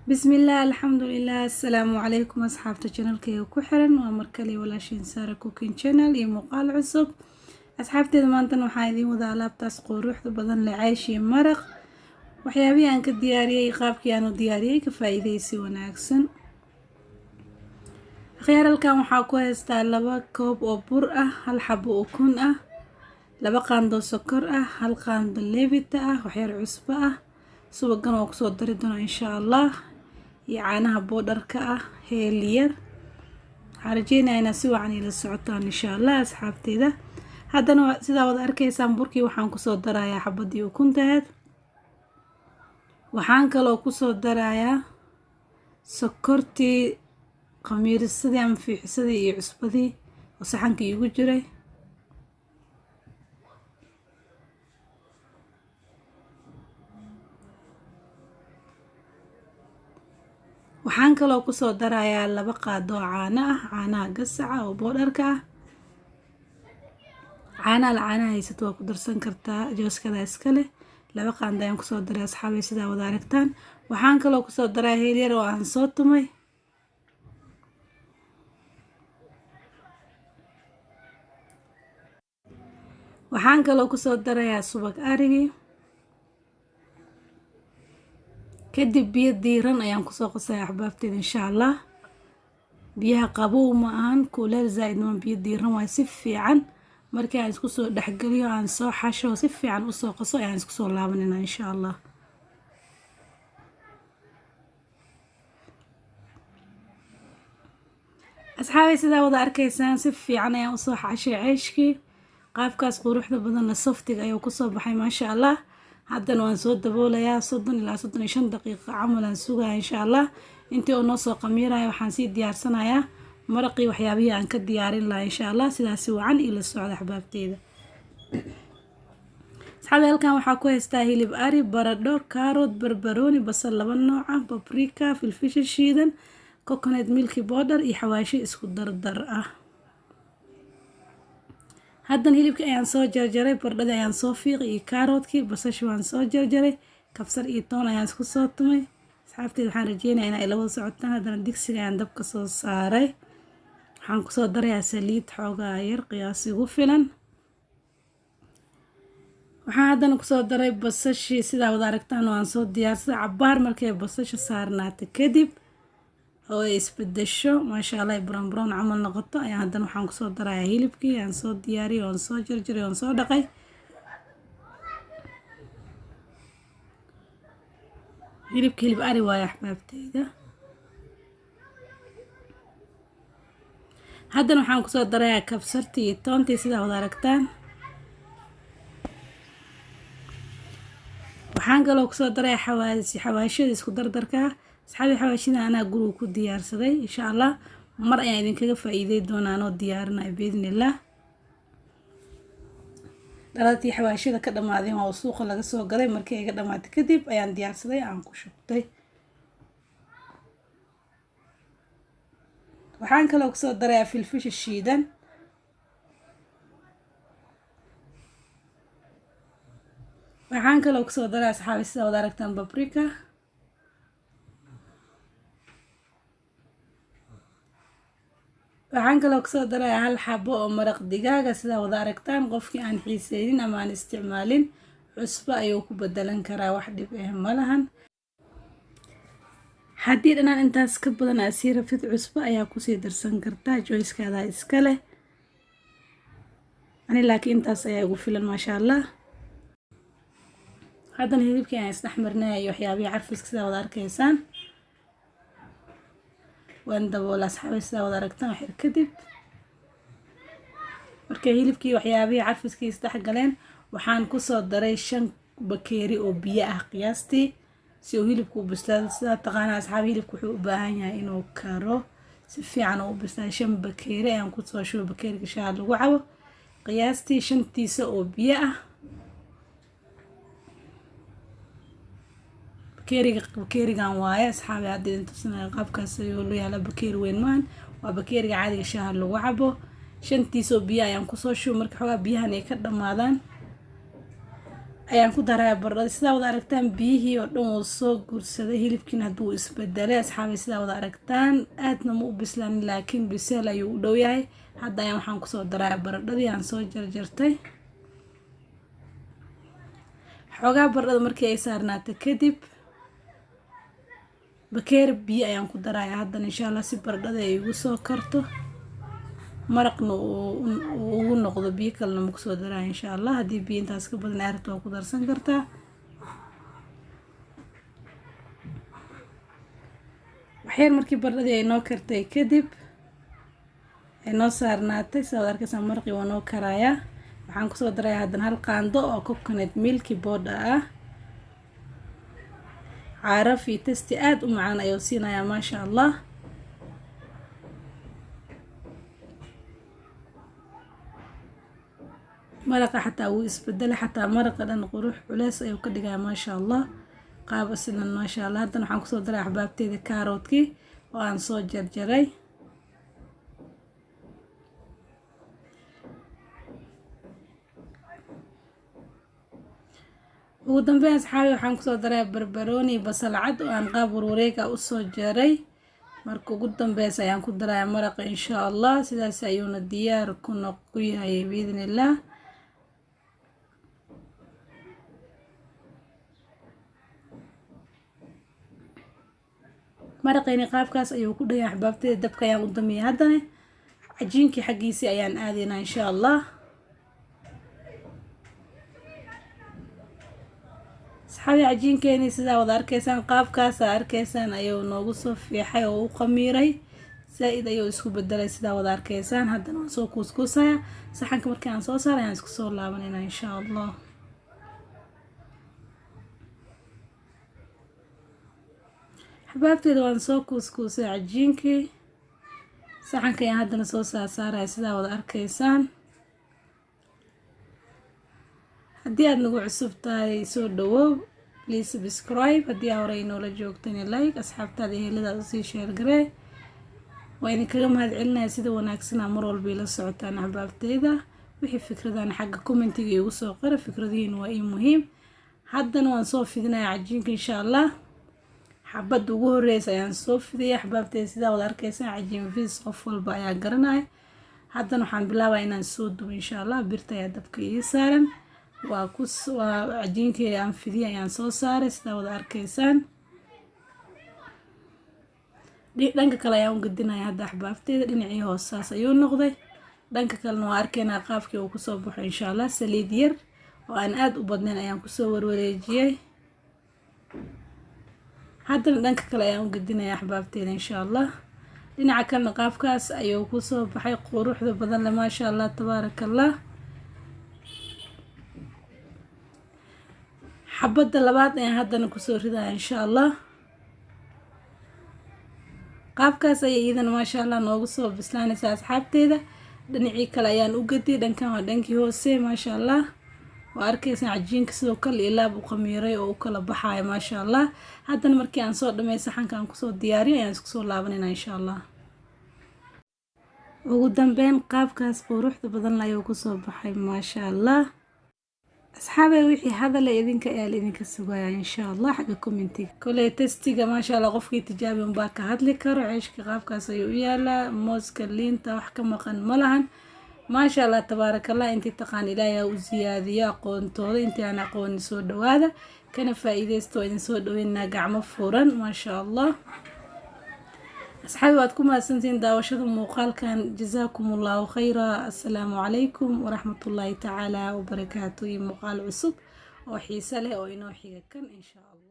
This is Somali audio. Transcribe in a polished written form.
Bismillaah, alxamdulilah, assalaamu calaykum asxaabta channelkayga ku xiran. Waa markale walaashiin Saara Cooking Channel iyo muuqaal cusub. Asxaabteeda, maantana waxaan idiin wadaa alaabtaas quruxda badan leh, ceysh iyo maraq. Waxyaabihii aan ka diyaariyey, qaabkii aan u diyaariyey, ka faa'iidaysi wanaagsan. Akhyaar, halkan waxaa ku haystaa 2 koob oo bur ah, hal xabo ukun ah, 2 qaando sokor ah, hal qaando leebita ah, waxyar cusbo ah, subagan oo kusoo dari doona insha Allah, iyo caanaha powderka ah, heel yar. Waxaan rajeynaya inaad si wacan ila socotaan insha Allah, asxaabteyda. Haddana sidaa wada arkaysaan, burkii waxaan kusoo darayaa xabadii ukuntaheed. Waxaan kaloo kusoo darayaa sokortii khamiirisadii ama fiixisadii iyo cusbadii oo saxanka iigu jiray. Waxaan kaloo kusoo darayaa 2 qaado oo caano ah, caanaha gasaca oo powderka ah. Caanaha la caanaha haysato waa ku darsan kartaa, jooskada iska leh. 2 qaando ayaan kusoo daray, asxaabay, sidaa wada aragtaan. Waxaan kaloo kusoo daraa heel yar oo aan soo tumay. Waxaan kaloo kusoo darayaa subag arigii. Kadib biyo diiran ayaan kusoo qasaya, axbaabteeda, insha Allah. Biyaha qabow ma ahan, kuleel zaaid ma, biyo diiran waay. Si fiican markii aan isku soo dhexgeliyo, aan soo xasho, si fiican usoo qaso, ayaan isku soo laabanina insha Allah. Asxaabay, sidaa wada arkaysaan, si fiican ayaan usoo xashay ceyshkii. Qaabkaas quruxda badanna softiga ayuu kusoo baxay, maasha Allah. Haddana waan soo daboolayaa, 30 ilaa 35 daqiiqo camal aan sugaya insha Allah. Intii oo noo soo qamiiraya, waxaan sii diyaarsanayaa maraqii, waxyaabihii aan ka diyaarin lahaa insha Allah. Sidaasi wacan ila socda, axbaabteyda. Asxaabi, halkan waxaa ku haystaa hilib ari, baradho, kaarot, barbarooni, basal laba nooc ah, paprika, filfisha shiidan, coconut milk powder iyo xawaashi isku dardar ah. Haddana hilibkii ayaan soo jarjaray, baradhadii ayaan soo fiiqay iyo kaaroodkii, basasha waan soo jarjaray, kabsar iyo toon ayaan isku soo tumay. Asxaabteeda, waxaan rajeynaya in ay la wada socotaan. Haddana digsiga ayaan dabka soo saaray. Waxaan kusoo darayaa saliid xoogaa yar, qiyaas igu filan. Waxaan haddana kusoo daray basashii, sidaa wada aragtaan, waan soo diyaarsaday. Cabaar markay basasha saarnaata kadib oo ay isbedesho, maasha Allah, ay brown brown camal noqoto, ayaan haddana waxaan kusoo darayaa hilibkii aan soo diyaariyay, oon soo jarjaray, oon soo dhaqay. Hilibka hilib ari waaye, axbaabteyda. Haddana waxaan kusoo darayaa kabsartii iyo toontii, sidaa wada aragtaan. Waxaan kaloo kusoo darayaa xawaashiyada isku dardarka. Asxaabi, xawaashida anaa guriga ku diyaarsaday. Insha Allah mar ayaan idinkaga faa'iidey doonaa anoo diyaarinaya, biidnillah. Dhalatii xawaashida ka dhamaadeen waa suuqa laga soo gaday. Markii ay ga dhamaatay kadib ayaan diyaarsaday, aan ku shubtay. Waxaan kaloo kusoo darayaa filfisha shiidan. Waxaan kaloo kusoo darayaa, asxaabi, sida wada aragtaan, paprika. Waxaan kaloo kusoo darayaa hal xabo oo maraq digaaga, sidaa wada aragtaan. Qofkii aan xiiseynin ama aan isticmaalin, cusbo ayuu ku bedelan karaa, wax dhib ah ma lahan. Haddii dhanaan intaas ka badan aad sii rabtid, cusbo ayaa kusii darsan kartaa, choicekaada iska leh. Ani laakiin intaas ayaa igu filan, maasha Allah. Haddana hilibkii ayaan isdhex marinaya iyo waxyaabihii carfiska, sidaa wada arkaysaan. Waan daboola, asxaabay, sidaa wada aragtaan. Waxyar kadib markay hilibkii waxyaabihii carfiskii isdhex galeen, waxaan kusoo daray 5 bakeeri oo biyo ah qiyaastii, si uu hilibku u bislaado. Sidaa taqaanaa, asxaabi, hilibku wuxuu u baahan yahay inuu karo si fiican oo u bislaado. 5 bakeeri ayaan kusoo shubay, bakeeriga shaaha lagu cabo, qiyaastii shantiisa oo biyo ah. Bakeeriga bakeerigan waaye, asxaabi, hadda idin tusinayo. Qaabkaas ayuu lu yaala, bakeeri weyn maan, waa bakeeriga caadiga shaaha lagu cabo. Shantiisoo biyo ayaan kusoo shubay. Marka xoogaa biyahan ay ka dhamaadaan Ayaan ku darayaa baradhada. Sidaa wada aragtaan, biyihii oo dhan wuu soo guursaday, hilibkiina hadduu isbedelay, asxaabay. Sidaa wada aragtaan, aadna ma u bislaanin, laakiin biseel ayuu u dhow yahay. Hadda ayaan waxaan kusoo darayaa baradhadii aan soo jarjartay. Xoogaa baradhada markii ay saarnaatay kadib, bakeeri biyo ayaan ku darayaa haddana, insha Allah, si baradhada ay igu soo karto, maraqna uu ugu noqdo. Biyo kalena ma kusoo daraya, insha Allah. Haddii biyo intaas ka badan aad rabto, waa ku darsan kartaa. Waxyar markii baradhadii ay noo kartay kadib, ay noo saarnaatay, sidaad arkaysaa, maraqii waa noo karayaa. Waxaan kusoo darayaa haddana hal qaando oo coconut milk powder ah. Caraf iyo taste aada u macaan ayuu siinayaa, maasha Allah. Maraqa xataa wuu isbedelay, xataa maraqa dhan qurux culeys ayuu ka dhigayaa, maasha Allah, qaab asilan, maasha Allah. Haddana waxaan kusoo daray, axbaabteeda, kaaroodkii oo aan soo jarjaray. Ugu dambeyn, asxaabi, waxaan kusoo daray barbarooni, basal cad oo aan qaab warwareega usoo jaray. Marka ugu dambeysa ayaan ku darayaa maraqa, insha Allah. Sidaas ayuuna diyaar ku noq ku yahay, biidni Illaah. Maraqeyni qaabkaas ayuu ku dhayay, axbaabteeda. Dabka ayaan u damiyay. Haddana cajiinkii xaggiisii ayaan aadaynaa, insha Allah. Asxaabi, cajiinkeeni sidaa wada arkaysaan, qaabkaasa arkaysaan ayuu noogu soo fiixay oo u qamiiray. Zaa-id ayuu isku bedelay, sidaa wada arkaysaan. Haddana waan soo kuuskuusaya. Saxanka markii aan soo saaray ayaan isku soo laabanayna, insha Allah. Xabaabteeda, waan soo kuuskuusay cajiinkii. Saxanka ayaan haddana soo saarsaaraya, sidaa wada arkaysaan. Haddii aada nagu cusub tahay, soo dhawow, please subscribe. Haddii aa horey noola joogtana, like, asxaabtaada, eheladaad usii share garee. Waa idinkaga mahad celinaya sida wanaagsanaa mar walba ila socotaan, axbaabteyda. Wixii fikradan xagga commentiga iigu soo qora, fikradihiina waa ii muhiim. Haddana waan soo fidinaya cajiinka, insha Allah. Xabadda ugu horeysa ayaan soo fidaya, axbaabteyda. Sidaa wada arkaysaan, cajiin fidis qof walba ayaa garanaya. Haddana waxaan bilaabaya inaan soo dubo, insha Allah. Birta ayaa dabka ii saaran. Waa cajiinkii aan fidiyay ayaan soo saaray, sidaa wada arkaysaan. Dhanka kale ayaan u gedinaya hadda, axbaabteeda. Dhinacii hoos saas ayuu noqday. Dhanka kalena waa arkaynaa qaabkii uu kusoo baxo, insha Allah. Saliid yar oo aan aada u badnayn ayaan kusoo warwareejiyey. Haddana dhanka kale ayaan u gedinaya, axbaabteeda, insha Allah. Dhinaca kalena qaabkaas ayuu kusoo baxay quruxda badan le, maasha Allah, tabaaraka Allah. Xabadda labaad ayaan haddana kusoo ridaya, insha Allah. Qaabkaas ayay iyadana, maasha Allah, noogu soo bislaanaysaa, asxaabteeda. Dhinacii kale ayaan u gediyay. Dhankan waa dhankii hoose, maasha Allah. Waa arkaysaan cajiinka sidoo kale ilaab u qamiiray oo u kala baxayo, maasha Allah. Haddana markii aan soo dhamay, saxanka aan kusoo diyaariyo, ayaan isku soo laabanayna, insha Allah. Ugu dambeyn qaabkaas quruxda badan ayuu kusoo baxay, maasha Allah. Asxaabay, wixii hadale idinka ayaa la idinka sugaya, insha Allah, xagga commentiga. Koley tastega, maasha Allah, qofkii tijaabi unbaa ka hadli karo. Ceeshka qaabkaas ayuu u yaalaa. Mooska, liinta, wax ka maqan ma lahan, maasha Allah, tabaarakallah. Intii taqaan, Ilaahay ha u siyaadiyo aqoontooda. Intii aan aqooni, soo dhawaada, kana faa-iideysta. Waa idin soo dhaweynaa gacmo furan, maasha Allah. Asxaabi, waad ku mahadsantihiin daawashada muuqaalkan. Jasaakum Allahu khayra. Assalaamu calaykum waraxmatullaahi tacaala wabarakaatu. Iyo muuqaal cusub oo xiise leh oo inoo xiga kan, insha Allah.